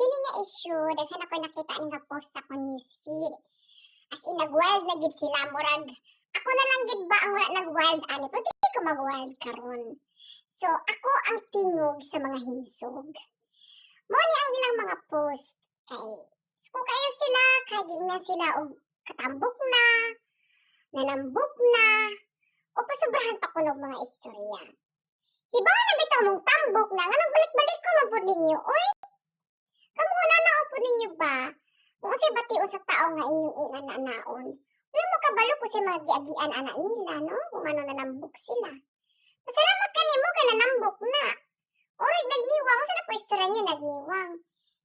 Kini nga issue, daghan ako nakita ani nga post sa akong newsfeed. As in, nag-wild na gid sila, murag ako na lang gid ba ang wala nag-wild ani, pero dili ko mag-wild karon. So, ako ang tingog sa mga himsog. Mao ni ang ilang mga post kay suko kayo sila, kay giingnan sila og katambok na, nanambok na, o pasobrahan pa kuno og mga istorya. Hibaw na bitaw mong tambok na, nganong balik-balik ko man pud ninyo, oy? Kamo na pud ninyo ba? Kung unsay bation sa tao nga inyong inananaon. Wala mo kabalo kung sa mga giagian ana nila, no? Kung ano nanambok sila. Pasalamat ka nimo kay nanambok na. Orig nagniwang, unsa na po istorya niyo nagniwang?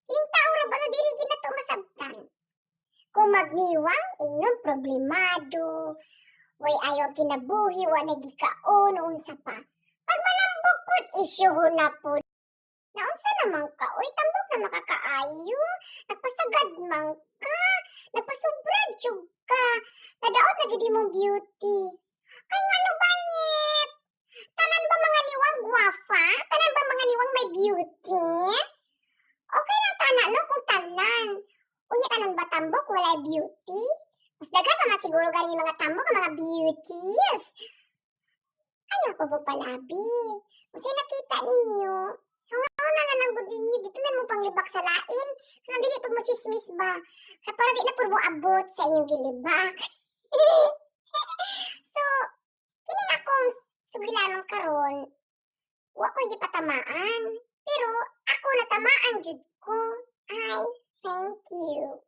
Kining tao ra ba no diri gid na to masabtan? Kung magniwang, ingnon problemado, way ayaw kinabuhi, wa na gikaon, unsa pa. Pag manambok pud, isyuhon na pud. Naunsa naman ka, oy, tambok na makakaayo, nagpasagad man ka, nagpasubrad jud ka, nadaot na gid imong beauty. Kay ngano ba nyet? Tanan ba mga niwang gwafa? Tanan ba mga niwang may beauty? Okay lang tana no kung tanan. Unya tanan ba tambok walay beauty? Mas daghan pa man siguro gani mga tambok ang mga beauties. Ayaw pa mo palabi. Kung sa'y nakita ninyo, sa una na lang gud ninyo, dito na mo panglibak sa lain. Kanang dili pud mo chismis ba? Kaya para di na pud mo abot sa inyong gilibak. So, kini akong sugilanon karon, wa ko gipatamaan. Pero ako natamaan jud ko. Ay, thank you.